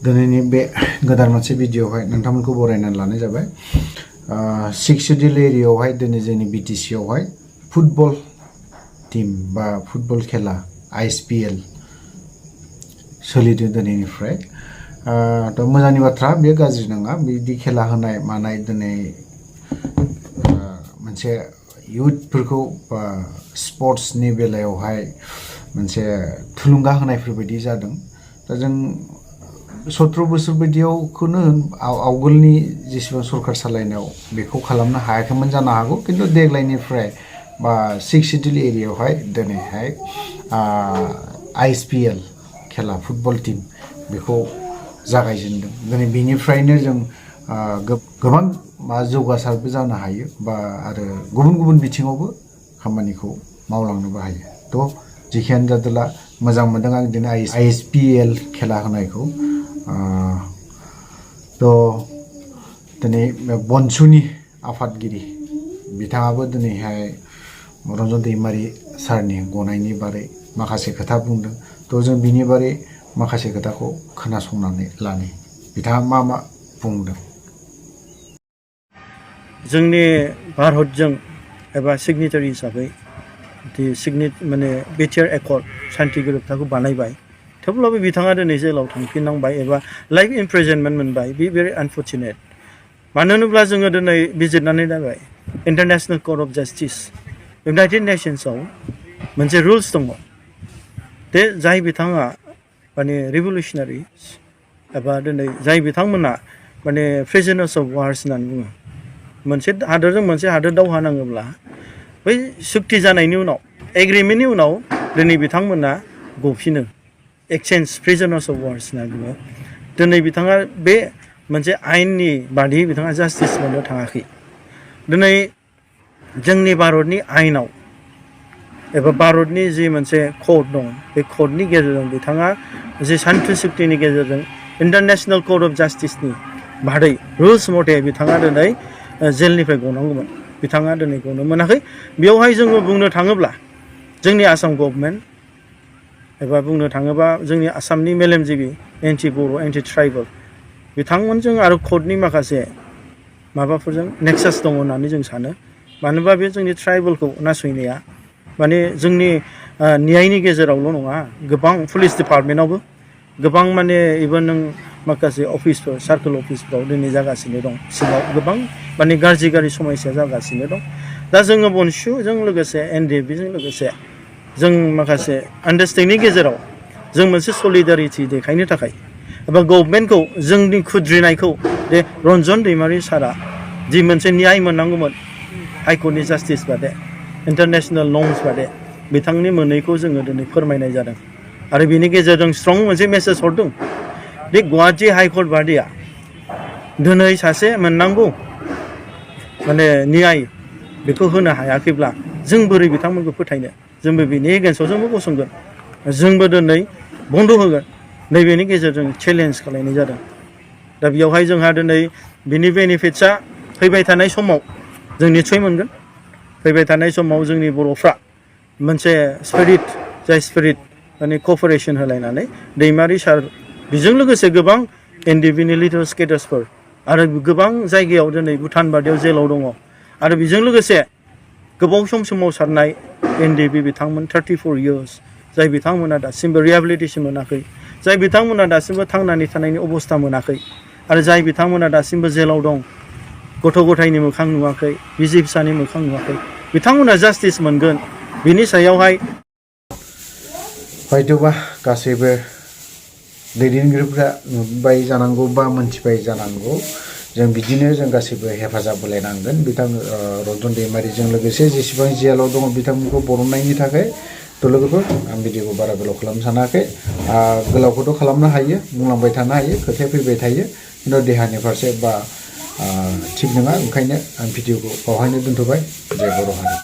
दिनैनि बे गोदान मोनसे भिडिअ'हाय नोंथांमोनखौ बरायनानै लानाय जाबाय 6 शेड्यूल एरियायावहाय दिनै जोंनि बिटिसि आवहाय फुटबल टीम बा फुटबल खेला ISPL सोलिदों दिनैनिफ्राय थ' मोजांनि बाथ्रा बे गाज्रि नङा बिदि खेला होनाय मानाय दिनै मोनसे युथफोरखौ बा स्पर्ट्सनि बेलायावहाय मोनसे थुलुंगा होनायफोर बायदि जादों दा जों 17 बोसोर बायदियावखौनो आवगोलनि जेसेबां सरकार सालायनायाव बेखौ खालामनो हायाखैमोन जानो हागौ किन्तु देग्लायनिफ्राय बा 6 शेड्यूल एरियायावहाय दिनैहाय ISPL खेला फुटबल टीम बेखौ जागायजेनदों दिनै बेनिफ्रायनो जों गोबां जौगासारबो जानो हायो बा आरो गुबुन गुबुन बिथिङावबो खामानिखौ मावलांनोबो हायो थ' जेखियानो जादोला मोजां मोनदों आं दिनै ISPL खेला होनायखौ थ' दिनै बनसुनि आफादगिरि बिथाङाबो दिनैहाय रन्जन दैमारि सारनि गनायनि बारै माखासे खोथा बुंदों थ' जों बिनि बारै माखासे खोथाखौ खोनासंनानै लानि बिथाङा मा बुंदों जोंनि भारतजों एबा सिगनेटारि हिसाबै माने बिटिआर एकर्ड शान्ति गोरोबथाखौ बानायबाय थेवब्लाबो बिथाङा दिनै जेलाव थांफिननांबाय एबा लाइफ इमप्रिजनमेन्ट मोनबाय बे भेरि आनफर्चुनेट मानो होनोब्ला जोङो दिनै बिजिरनानै नायबाय International Court of Justice United नेशन्सआव मोनसे रुल्स दङ दे जाय बिथाङा माने रिभलिउसनारि एबा दिनै जाय बिथांमोना माने प्रिजनार्स अफ वार्स होननानै बुङो मोनसे हादोरजों मोनसे हादोर दावहा नाङोब्ला बै सुक्ति जानायनि उनाव एग्रिमेन्टनि उनाव दिनै बिथांमोना गफिनो एक्सचेन्ज प्रिजनार्स अफ वार्स होनना बुङो दिनै बिथाङा बे मोनसे आयेननि बादियै बिथाङा जास्टिस मोननो थाङाखै दिनै जोंनि भारतनि आयेनाव एबा भारतनि जि मोनसे कड दं बे कडनि गेजेरजों बिथाङा जि शान्ति सुक्तिनि गेजेरजों इन्टारनेशनेल कर्ट अफ जास्टिसनि बादै रुल्स मथे बिथाङा दिनै जेलनिफ्राय गनांगौमोन बिथाङा दिनै गनो मोनाखै बेवहाय जोङो बुंनो थाङोब्ला जोंनि आसाम गभर्नमेन्ट एबा बुंनो थाङोबा जोंनि आसामनि मेलेमजिबि एन्टि बर' एन्टि ट्राइबेल बिथांमोनजों आरो कर्टनि माखासे माबाफोरजों नेक्सास दङ होननानै जों सानो मानोबा बे जोंनि ट्राइबेलखौ नासयनाया माने जोंनि न्यायनि गेजेरावल' नङा गोबां पुलिस डिपार्टमेन्टआवबो गोबां माने इभेन नों माखासे अफिसफोर सार्कोल अफिसफ्राव दिनै जागासिनो दं सिङाव गोबां माने गाज्रि समस्या जागासिनो दं दा जोङो बनसुजों लोगोसे NDFBजों लोगोसे जों माखासे आन्डारस्टेन्डिंनि गेजेराव जों मोनसे सलिडारिटि देखायनो थाखाय एबा गभर्नमेन्टखौ जोंनि खुद्रिनायखौ बे रन्जन दैमारि सारा जि मोनसे न्याय मोननांगौमोन हाइकर्टनि जास्टिस बादे इन्टारनेशनेल नर्म्स बादे बिथांनि मोनैखौ जोङो दिनै फोरमायनाय जादों आरो बिनि गेजेरजों स्ट्रं मोनसे मेसेज हरदों बे गुवाहाटी हाइकर्ट बादिया दिनै सासे मोननांगौ माने न्याय बेखौ होनो हायाखैब्ला जों बोरै बिथांमोनखौ फोथायनो जोंबो बिनि एगेन्स्टआव जोंबो गसंगोन जोंबो दिनै बन्द होगोन नैबेनि गेजेरजों चेलेन्ज खालायनाय जादों दा बेयावहाय जोंहा दिनै बिनि बेनिफिट्सआ फैबाय थानाय समाव जों निस्सय मोनगोन फैबाय थानाय समाव जोंनि बर'फ्रा मोनसे स्पिरिट माने क'पारेसन होलायनानै दैमारि सार बेजों लोगोसे गोबां NDFBनि लिडार स्केटार्सफोर आरो गोबां जायगायाव दिनै भुटान बादियाव जेलाव दङ आरो बेजों लोगोसे गोबाव सम सोमावसारनाय NDFB बिथांमोन 34 years जाय बिथांमोना दासिमबो रिहेबिलिटेसन मोनाखै जाय बिथांमोना दासिमबो थांनानै थानायनि अबस्था मोनाखै आरो जाय बिथांमोना दासिमबो जेलाव दं गथ' गथायनि मोखां नुवाखै बिसि फिसानि मोखां नुवाखै बिथांमोना जास्टिस मोनगोन बिनि सायावहाय हयथ'बा गासैबो दैदेनगिरिफ्रा नुबाय जानांगौ बा मोनथिबाय जानांगौ जों बिदिनो जों गासैबो हेफाजाब होलायनांगोन बिथां रन्जन दैमारिजों लोगोसे जेसेबां जेलाव दङ बिथांमोनखौ बरननायनि थाखाय थ' लोगोफोर आं भिडिअखौ बारा गोलाव खालामनो सानाखै गोलावखौथ' खालामनो हायो बुंलांबाय थानो हायो खोथाया फैबाय थायो खिन्थु देहानि फारसे बा थिग नङा ओंखायनो आं भिडिअखौ बावहायनो दोनथ'बाय जय बर' हारि